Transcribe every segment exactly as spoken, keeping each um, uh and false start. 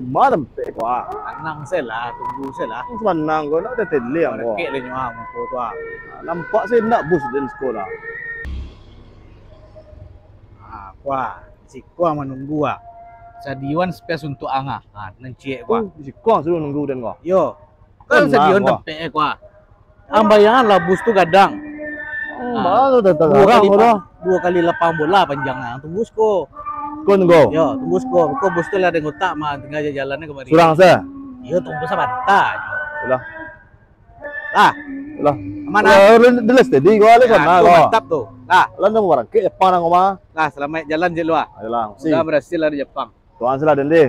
Ma tampek ko, ah? Tanang se lah, tunggu se lah. Sabanang ko, nak tateleh ang ko. Rakek le nyo, ah, muko tu, ah. Nampak se indak bus den siko lah. Ah, ko, ah, siko ang manunggu, ah. Sadiyoan space untuak ang, ah. Ah, nan ciek ko, ah. Tu, siko ang suruah nunggu den ko. Yo. Kan sadiyoan tampek ko, ah. Ang bayangan lah bus tu gadang. Hmm, ah, duo kali pa-, duo kali lapang bola panjang ang tunggu siko. Ko nunggu? Yo, tunggu siko. Ko bus tu lah den otak mah, tangah jalan kamari. Surang se? Yo, tunggu sabanta. Lah. Lah. Lah. Aman, ah? Lah, steady ko, lah. Yo, sana tu ko. Mantap tu. Lah. Lah, nang barangkek Japang nang mah. Lah, salamaik jalan je lu, ah. Ayolah, makasih. Mudah berhasil lah di Japang. Tuan sila dende.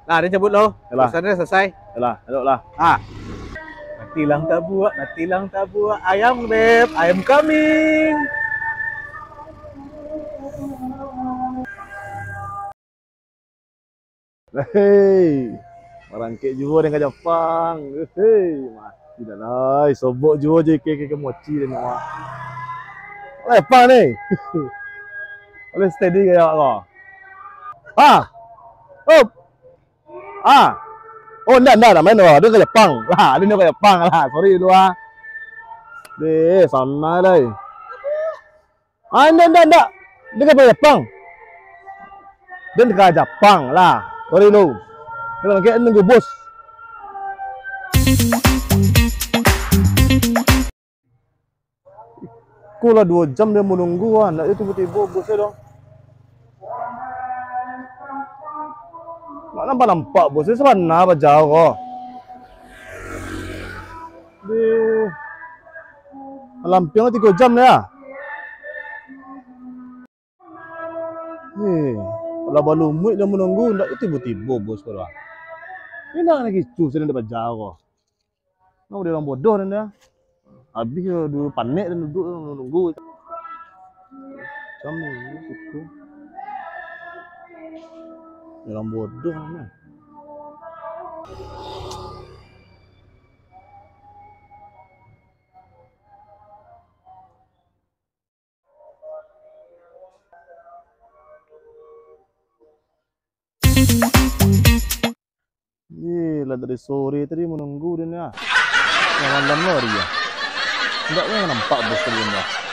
Lah, den cabut lo. Yalah. Urusan den salasai. Yalah, elok lah. Ah. Mati lang tabuak, mati lang tabuak. Ayam, beb, ayam coming. Hei, barangkek juo den ka Japang. Hei, mati dah lai. Sobok juo je ke, ke, ke mochi den mah. Lai Japang ni. Boleh steady gaya ko. Ah. Up. Ah. Oh, ndak, ndak, ndak main doh. Den ka Japang. Lah, den ka Japang lah. Sorry dulu ah. Deh, sana lai. Ah, ndak, ndak, ndak. Den ka Japang. Den ka Japang lah. Sorry dulu. Den ka nunggu bus. Ko lah duo jam den manunggu, ah, ndak tibo-tibo bus tu doh. Ndak nampak-nampak bus tu, sabana bajao ko. Deh. Lampiang tigo jam dah. Eh, lah balumuik den manunggu, ndak tibo-tibo bus ko doh. Indak lagi tu, sadang ndak bajao ko. Nah, udah urang bodoh den dah. Habis dulu panek den duduak nunggu. Macam ni, situ. Urang bodoh ni. Ye, lah dari sore tadi manunggu den ni, ah. Lah malam lo hari, ah. Ndak nampak bos tadi, ah.